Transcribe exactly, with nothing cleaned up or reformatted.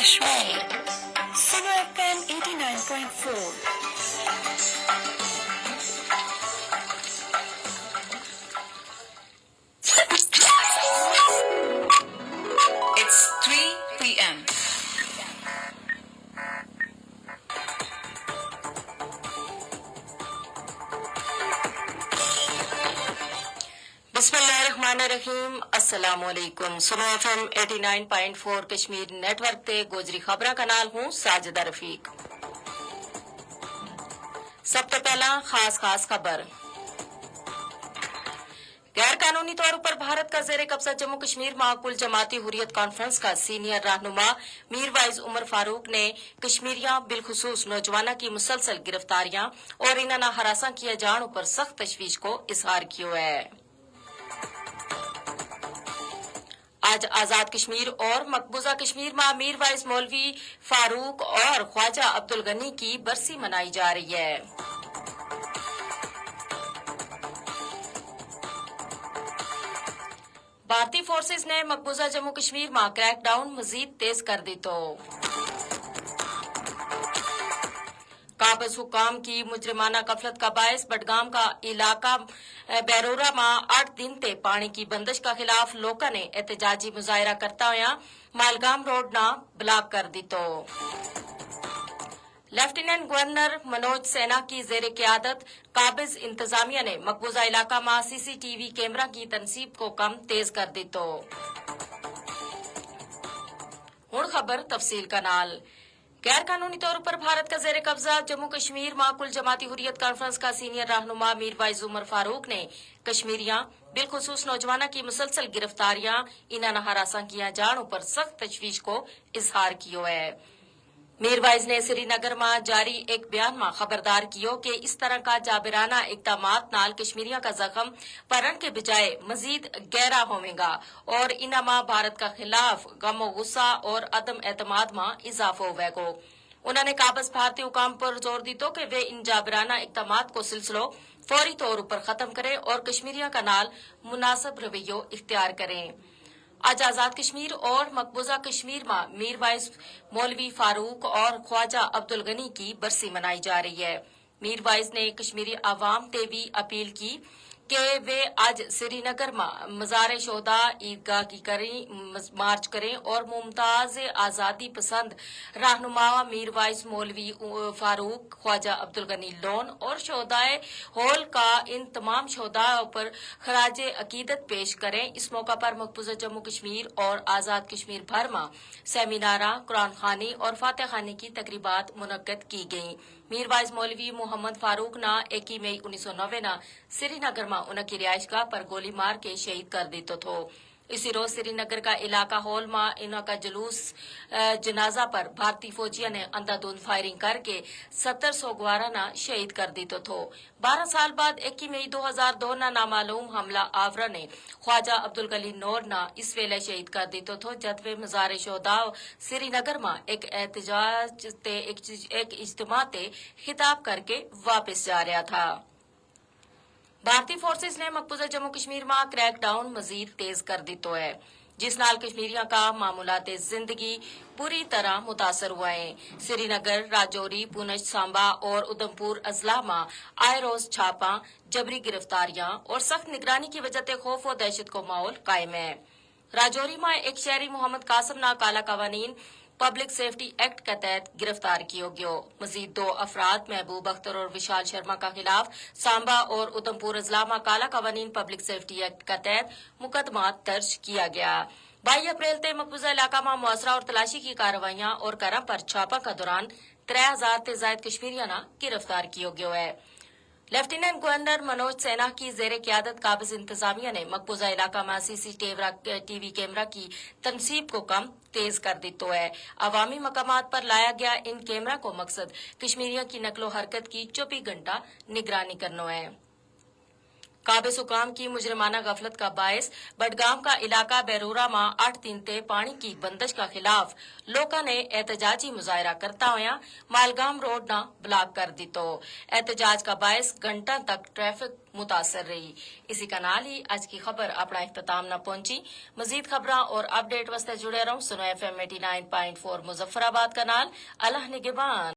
کشمیر، سنو ایف ایم ایٹی نائن پوائنٹ فور۔ It's three p.m. بسم اللہ الرحمن الرحیم، السلام علیکم۔ سنو ایف ایم ایٹی نائن پوائنٹ فور کشمیر نیٹ ورک تے گوجری خبراں کا نال ہوں ساجدہ رفیق۔ سب تو پہلاں خاص خاص خبر۔ غیر قانونی طور پر بھارت کا زیر قبضہ جموں کشمیر ما کل جماعتی حریت کانفرنس کا سینئر رہنما میر وائز عمر فاروق نے کشمیریاں بالخصوص نوجواناں کی مسلسل گرفتاریاں اور انہاں نا ہراساں کیا جانوں پر سخت تشویش کو اظہار کیو ہے۔ آج آزاد کشمیر اور مقبوضہ کشمیر ما میر وائز مولوی فاروق اور خواجہ عبدالغنی کی برسی منائی جا رہی ہے۔ بھارتی فورسز نے مقبوضہ جموں کشمیر ما کریک ڈاؤن مزید تیز کر دیتو۔ قابض حکام کی مجرمانہ غفلت کا باعث بڈگام کا علاقہ بیرورہ ما آٹھ دن تے پانی کی بندش کا خلاف لوکاں نے احتجاجی مظاہرہ کرتا ہویا مالگام روڈ نا بلاک کر دیتو۔ لیفٹیننٹ گورنر منوج سینا کی زیر قیادت قابض انتظامیہ نے مقبوضہ علاقہ ما سی سی ٹی وی کیمرہ کی تنصیب کو کم تیز کر دیتو۔ ہن خبر تفصیل کا نال۔ غیر قانونی طور پر بھارت کا زیر قبضہ جموں کشمیر ما کل جماعتی حریت کانفرنس کا سینئر رہنما میر وائز عمر فاروق نے کشمیریاں بالخصوص نوجواناں کی مسلسل گرفتاریاں انہاں نا ہراساں کیا جانوں پر سخت تشویش کو اظہار کیو ہے۔ میر وائز نے سری نگر ما جاری ایک بیان ما خبردار کیو کہ اس طرح کا جابرانہ اقدامات نال کشمیریاں کا زخم پرن کے بجائے مزید گہرا ہوویں گا اور انہاں ما بھارت کا خلاف غم و غصہ اور عدم اعتماد ما اضافو ہووے گو۔ انہاں نے قابض بھارتی حکام پر زور دیتو کہ ویہ ان جابرانہ اقدامات کو سلسلو فوری طور اپر ختم کریں اور کشمیریاں کا نال مناسب رویو اختیار کریں۔ اج آزاد کشمیر اور مقبوضہ کشمیر ما میر وائز مولوی فاروق اور خواجہ عبدالغنی کی برسی منائی جا رہی ہے۔ میر وائز نے کشمیری عوام تے وی اپیل کی کہ ویہ اج سری نگر ما مزار شہدا عیدگاہ کی کریں مارچ کریں اور ممتاز آزادی پسند رہنما میر وائز مولوی فاروق خواجہ عبدالغنی لون اور شہدائے ہول کا ان تمام شہداء پر خراج عقیدت پیش کریں۔ اس موقع پر مقبوضہ جموں کشمیر اور آزاد کشمیر بھر ما سیمیناراں قرآن خوانی اور فاتح خوانی کی تقریبات منعقد کی گئیں۔ میر وائز مولوی محمد فاروق نا ایکی مئی انیس سو نوے نا سری نگر ما انہاں کی رہائش گاہ پر گولی مار کے شہید کر دیتو تھو۔ اسی روز سری نگر کا علاقہ ہال ما انہاں کا جلوس جنازہ پر بھارتی فوجیاں نے اندھا دھند فائرنگ کر کے ستر سو گواراں نا شہید کر دیتو تھو۔ بارہ سال بعد ایکی مئی دو ہزار دو نا نامعلوم حملہ آوراں نے خواجہ عبدالغنی نور نا اس ویلے شہید کر دیتو تھو جد ویہ مزار شہدا سری نگر ما ایک احتجاج تے ایک اجتماع تے خطاب کر کے واپس جا رہیا تھا۔ بھارتی فورسز نے مقبوضہ جموں کشمیر ما کریک ڈاؤن مزید تیز کر دیتو ہے، جس نال کشمیریاں کا معمولات زندگی بری طرح متاثر ہوا ہیں۔ سری نگر، راجوری، پونچھ، سانبا اور ادھمپور اضلاع ما آئے روز چھاپاں، جبری گرفتاریاں اور سخت نگرانی کی وجہ تے خوف و دہشت کو ماحول قائم ہے۔ راجوری ما ایک شہری محمد قاسم نا کالا قوانین پبلک سیفٹی ایکٹ کا تحت گرفتار کیو گیو۔ مزید دو افراد محبوب اختر اور وشال شرما کا خلاف سانبا اور ادھمپور اضلاع ما کالا قوانین پبلک سیفٹی ایکٹ کا تحت مقدمات درج کیا گیا۔ بائی اپریل تے مقبوضہ علاقہ ما محاصرہ اور تلاشی کی کارروائیاں اور گھراں پر چھاپاں کا دوران ترے ہزار تے زائد کشمیریاں نا گرفتار کیو گیو ہے۔ لیفٹیننٹ گورنر منوج سینا کی زیر قیادت قابض انتظامیہ نے مقبوضہ علاقہ ما سی سی ٹی وی کیمرہ کی تنصیب کو کم تیز کر دیتو ہے۔ عوامی مقامات پر لایا گیا ان کیمرہ کو مقصد کشمیریاں کی نقل و حرکت کی چوبی گھنٹہ نگرانی کرنو ہے۔ قابض حکام کی مجرمانہ غفلت کا باعث بڈگام کا علاقہ بیرورا ما اٹھ دن تے پانی کی بندش کا خلاف لوکاں نے احتجاجی مظاہرہ کرتا ہویا مالگام روڈ نا بلاک کر دیتو۔ احتجاج کا باعث گھنٹاں تک ٹریفک متاثر رہی۔ اسی کا نال ہی اج کی خبر اپنا اختتام نا پہنچی۔ مزید خبراں اور اپڈیٹ واسطے جڑے رہوں سنو ایف ایم ایٹی نائن پوائنٹ فور مظفرآباد کا نال۔ اللہ نگہبان۔